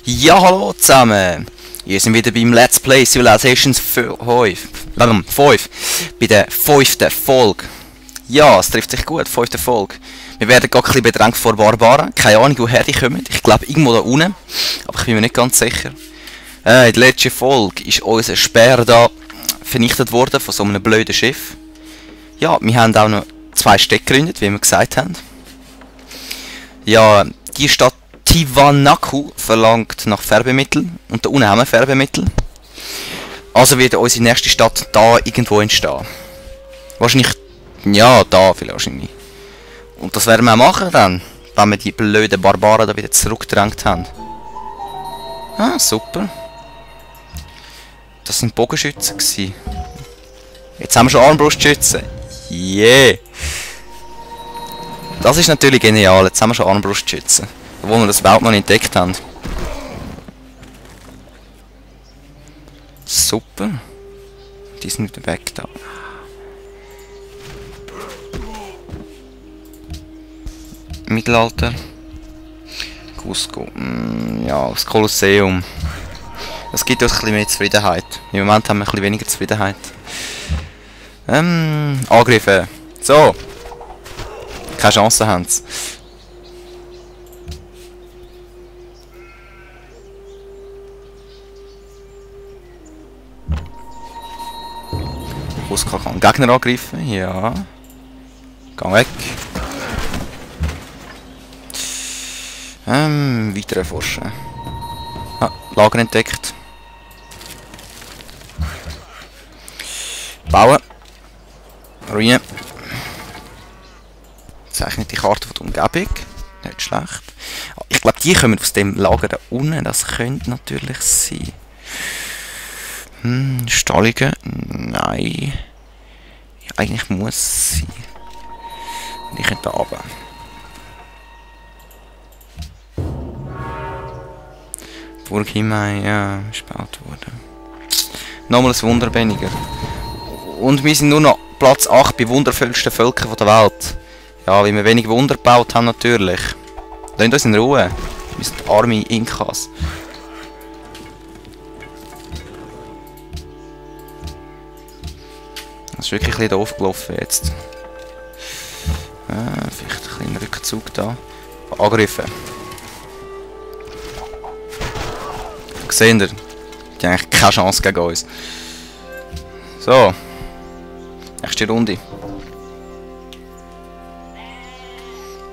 Ja, hallo zusammen! Wir sind wieder beim Let's Play Civilization 5. Bei der 5. Folge. Ja, es trifft sich gut, 5. Folge. Wir werden gerade ein bisschen bedrängt vor Barbaren. Keine Ahnung, woher die kommen. Ich glaube, irgendwo da unten. Aber ich bin mir nicht ganz sicher. In der letzten Folge ist unser Speer da vernichtet worden von so einem blöden Schiff. Ja, wir haben auch noch 2 Städte gegründet, wie wir gesagt haben. Ja, die Stadt Tiwanaku verlangt nach Färbemittel und da unten haben wir Färbemittel. Also wird unsere nächste Stadt da irgendwo entstehen. Wahrscheinlich, ja, da vielleicht wahrscheinlich. Und das werden wir auch machen dann, wenn wir die blöden Barbaren da wieder zurückgedrängt haben. Ah, super. Das sind Bogenschützen gewesen. Jetzt haben wir schon Armbrustschützen. Yeah! Das ist natürlich genial, jetzt haben wir schon Armbrustschützen. Obwohl wir das überhaupt noch nicht entdeckt haben. Super. Die sind wieder weg da. Mittelalter. Cusco. Ja, das Kolosseum. Das gibt uns ein bisschen mehr Zufriedenheit. Im Moment haben wir ein bisschen weniger Zufriedenheit. Angriffe. So. Keine Chance haben sie. Cusco kann Gegner angreifen. Ja. Geh weg. Weiter erforschen. Ah, Lager entdeckt. Bauen. Ruinen. Zeichnet die Karte von der Umgebung. Nicht schlecht. Ich glaube, die kommen aus dem Lager da unten. Das könnte natürlich sein. Stallungen? Nein. Ja, eigentlich muss es sein. Und ich könnte da runter. Burg Himei, ja, ist gebaut worden. Nochmal ein Wunder weniger. Und wir sind nur noch Platz 8 bei wundervollsten Völkern der Welt. Ja, weil wir wenig Wunder gebaut haben natürlich. Lasst uns in Ruhe. Wir sind arme Inkas. Das ist wirklich ein bisschen doof gelaufen jetzt. Vielleicht ein kleiner Rückzug da. Angriffen. Seht ihr? Die haben eigentlich keine Chance gegen uns. So. Nächste Runde.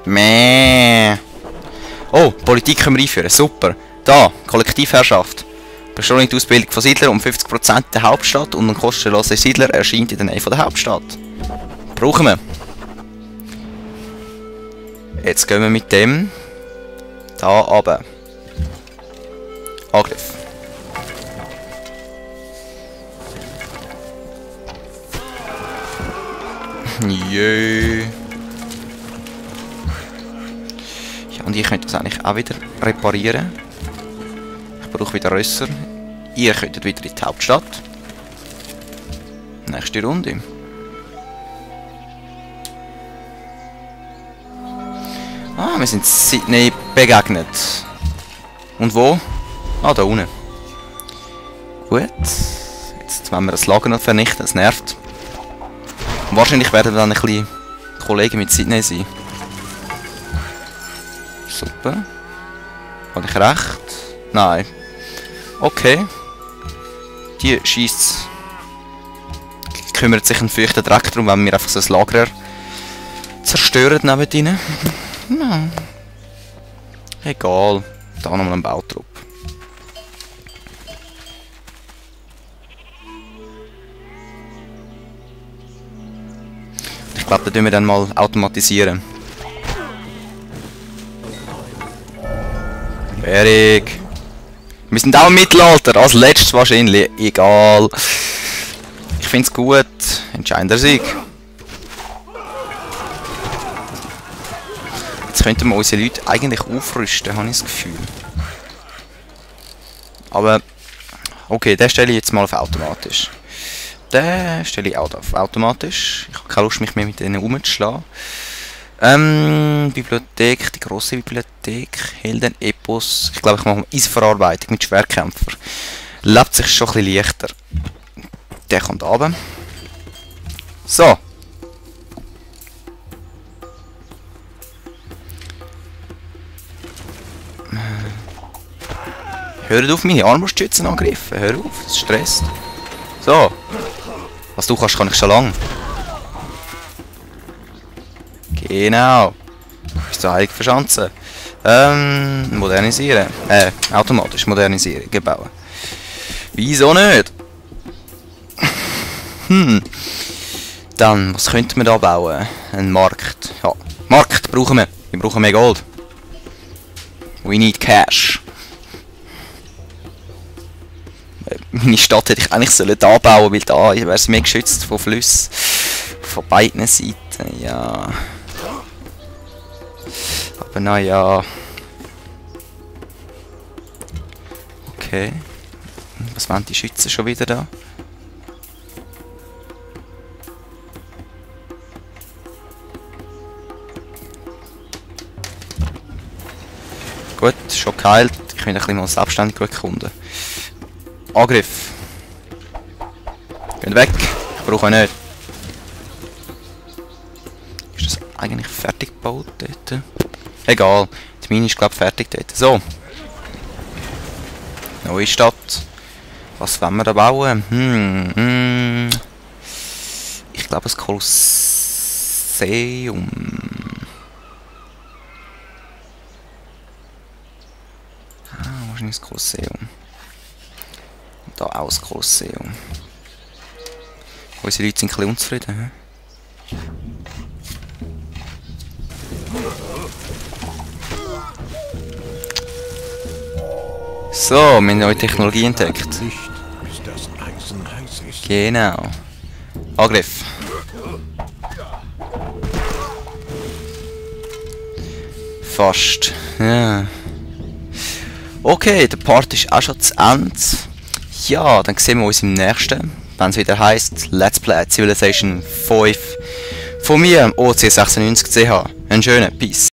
Mäh. Oh, Politik können wir einführen. Super. Da, Kollektivherrschaft. Beschleunigte Ausbildung von Siedlern um 50% der Hauptstadt und ein kostenloser Siedler erscheint in der Nähe von der Hauptstadt. Brauchen wir. Jetzt gehen wir mit dem da runter. Angriff. Jö. Ja, und ich könnte das eigentlich auch wieder reparieren. Ich brauche wieder Rösser. Ihr könntet wieder in die Hauptstadt. Nächste Runde. Ah, wir sind Sydney begegnet. Und wo? Ah, da unten. Gut. Jetzt wollen wir das Lager noch vernichten, das nervt. Und wahrscheinlich werden dann ein bisschen Kollegen mit Sydney sein. Super. Habe ich recht? Nein. Okay. Die schießt. Kümmert sich ein feuchter Dreck darum, wenn wir einfach so ein Lager zerstören neben ihnen. Nein. Egal. Da nochmal ein Bautrupp. Ich glaube, da tun wir dann mal automatisieren. Fertig. Wir sind auch im Mittelalter, als letztes wahrscheinlich. Egal. Ich finde es gut. Entscheidender Sieg. Jetzt könnten wir unsere Leute eigentlich aufrüsten, habe ich das Gefühl. Aber, okay, den stelle ich jetzt mal auf automatisch. Den stelle ich auch auf automatisch. Ich habe keine Lust, mich mehr mit denen rumzuschlagen. Bibliothek, die grosse Bibliothek, Heldenepos. Ich glaube, ich mache Eisverarbeitung mit Schwerkämpfer. Lebt sich schon ein bisschen leichter. Der kommt runter. So. Hört auf, meine Armbrustschützen angreifen. Hör auf, das stresst. So. Was du kannst, kann ich schon lang. Genau. Bist du heilig verschanzen. Modernisieren. Automatisch modernisieren. Bauen. Wieso nicht? Dann, was könnten wir da bauen? Ein Markt. Ja, Markt brauchen wir. Wir brauchen mehr Gold. We need cash. Meine Stadt hätte ich eigentlich sollen da bauen, weil da wäre es mehr geschützt von Flüssen. Von beiden Seiten, ja. Aber naja. Okay. Was wollen die Schützen schon wieder da? Gut, schon geheilt. Ich will ein bisschen mal selbstständig erkunden. Angriff. Geht weg. Ich brauche ihn nicht. Ist das eigentlich fertig gebaut dort? Egal. Die Mine ist glaube ich fertig dort. So. Neue Stadt. Was wollen wir da bauen? Ich glaube das Kolosseum. Wahrscheinlich das Kolosseum. Und da auch das Kolosseum. Unsere Leute sind ein bisschen unzufrieden. So, wir haben neue Technologie entdeckt. Genau. Angriff. Fast. Ja. Okay, der Part ist auch schon zu Ende. Ja, dann sehen wir uns im nächsten, wenn es wieder heisst Let's Play Civilization 5 von mir, OC96CH. Einen schönen Peace.